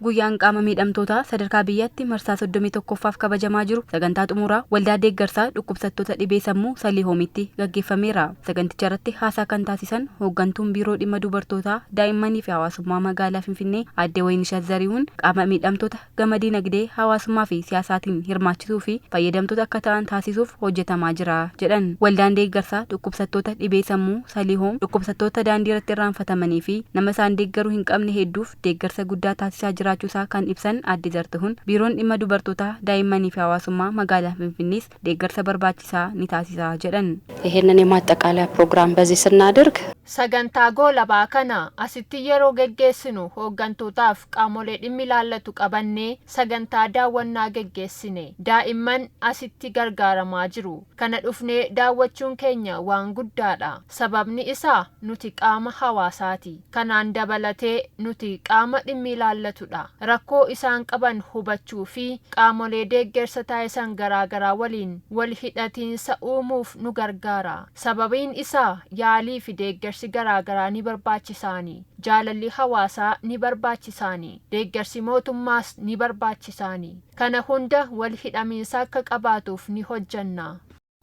Guyyaan qaama miidhamtootaa sadarkaa biyyaatti marsaa 31ffaaf kabajamaa jiru sagantaa xumuraa Waldaa Deeggarsaa Dhukkubsattoota Dhibee Sammuu Saliihoomitti gaggeeffameera. Saganticha irratti haasaa kan taasisan hooggantuun Biiroo Dhimma Dubartootaa, Daa'immanii fi Hawaasummaa Magaalaa Finfinnee Aadde Wayinishat Zarihuun qaama miidhamtoota gama dinagdee, hawaasummaa fi siyaasaatiin hirmaachisuu fi fayyadamtoota akka ta'an taasisuuf hojjetamaa jira jedhan. Waldaan Deeggarsaa Dhukkubsattoota Dhibee Sammuu Saliihoom dhukkubsattoota daandii irratti irraanfatamanii fi nama isaan deeggaru hin qabne hedduuf deeggarsa guddaa taasisaa jiraachuusaa kan ibsan Aadde Zartihun, Biiroon Dhimma Dubartootaa, Daa'immanii fi Hawaasummaa Magaalaa Finfinnees deeggarsa barbaachisaa ni taasisa jedhan. ይሄንን የማጠቃለያ ፕሮግራም በዚህ ስናደርግ Sagantaa goolabaa kana asitti yeroo geggeessinu hooggantootaaf qaamolee dhimmi ilaallatu qabannee sagantaa daawwannaa geggeessine. Daa'imman asitti gargaaramaa jiru. Kana dhufnee daawwachuun keenya waan guddaadha. Sababni isaa nuti qaama hawaasaati. Kanaan dabalatee nuti qaama dhimmi ilaallatudha. Rakkoo isaan qaban hubachuu fi qaamolee deeggarsa taasisan garaagaraa waliin wal hidhatiinsa uumuuf nu gargaara. Sababiin isaa yaalii fi deeggarsi garaagaraa ni barbaachisaani. Jaalalli hawaasaa ni barbaachisaani. Deeggarsi mootummaas ni barbaachisaani. Kana hunda wal hidhamiinsa akka qabaatuuf ni hojjanna.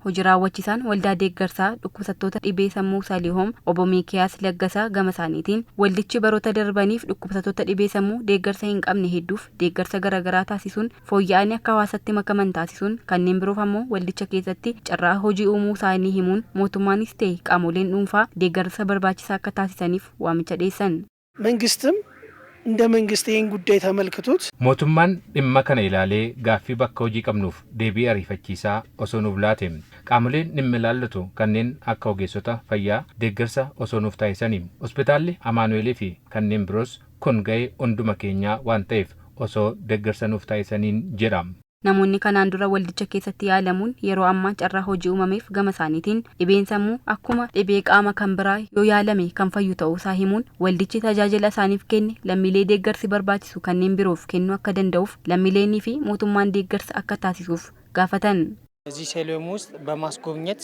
Hojii raawwachiisaan Waldaa Deeggarsaa Dhukkubsattoota Dhibee Sammuu Saliihoom Obbo Miikiyaas Laggasaa gama isaaniitiin waldichi baroota darbaniif dhukkubsattoota dhibee sammuu deeggarsa hin qabne hedduuf deeggarsa garaagaraa taasisuun fooyya'anii akka hawaasatti makaman taasisuun kanneen biroof ammoo waldicha keessatti carraa hojii uumuu isaanii himuun mootummaanis ta'e qaamoleen dhuunfaa deeggarsa barbaachisaa akka taasisaniif waamicha dhiyeessan. መንግስትም እንደ መንግስት ይህን ጉዳይ ተመልክቶት Mootummaan dhimma kana ilaalee gaaffii bakka hojii qabnuuf deebii ariifachiisaa osoo nuuf laate, qaamoleen dhimma ilaallatu kanneen akka ogeessota fayyaa deeggarsa osoo nuuf taasisanii, hospitaalli Amaanu'eelii fi kanneen biroos kun ga'ee hunduma keenyaa waan ta'eef osoo deeggarsa nuuf taasisaniin jedha. Namoonni kanaan dura waldicha keessatti yaalamuun yeroo ammaa carraa hojii uumameef gama isaaniitiin dhibeen sammuu akkuma dhibee qaama kan biraa yoo yaalame kan fayyu ta'uusaa himuun waldichi tajaajila isaaniif kenne lammiilee deeggarsi barbaachisu kanneen biroof kennuu akka danda'uuf lammiileenii fi mootummaan deeggarsa akka taasisuuf gaafatan. እዚህ ሴሎም ውስጥ በማስጎብኘት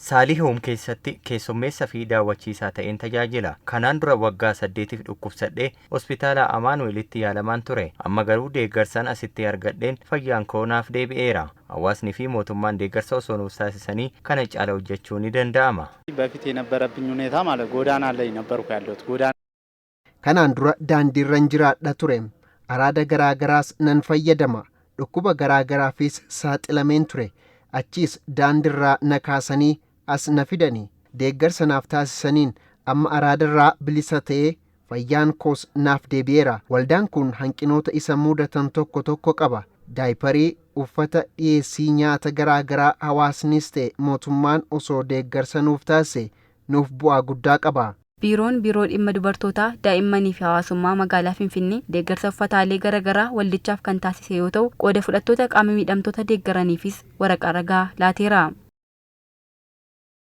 Saalihoom keessatti keessummeessa fi daawwachiisaa ta'een tajaajila. Kanaan dura waggaa 8f dhukkubsadhee hospitaala Amaanu'eelitti yaalamaan ture. Amma garuu deeggarsaan asitti argadheen fayyaan koo naaf deebi'eera. Hawaasni fi mootummaan deeggarsa osoo nuuf taasisanii kana caala hojjechuu ni danda'ama. በፊት የነበረብኝ ሁኔታ ማለት ጎዳና ላይ ነበርኩ ያለሁት ጎዳና Kanaan dura daandiirran jiraadha ture. Araada garaa garaas nan fayyadama. Dhukkuba garaa garaafis saaxilameen ture. Achiis daandiirraa na kaasanii as na fidani. Deeggarsa naaf taasisaniin amma araadarraa bilisa ta'ee fayyaan koos naaf deebi'eera. Waldaan kun hanqinoota isa mudatan tokko tokko qaba. Daayiparii, uffata, dhiyeessii nyaata garaa garaa hawaasnis ta'e mootummaan osoo deeggarsa nuuf taasise nuuf bu'aa guddaa qaba. Biiroon Biiroo Dhimma Dubartootaa, Daa'immanii fi Hawaasummaa Magaalaa Finfinnee deeggarsa uffataalee garaagaraa waldichaaf kan taasise yoo ta'u, qooda fudhattoota qaama miidhamtoota deeggaraniifis waraqaa ragaa laateera.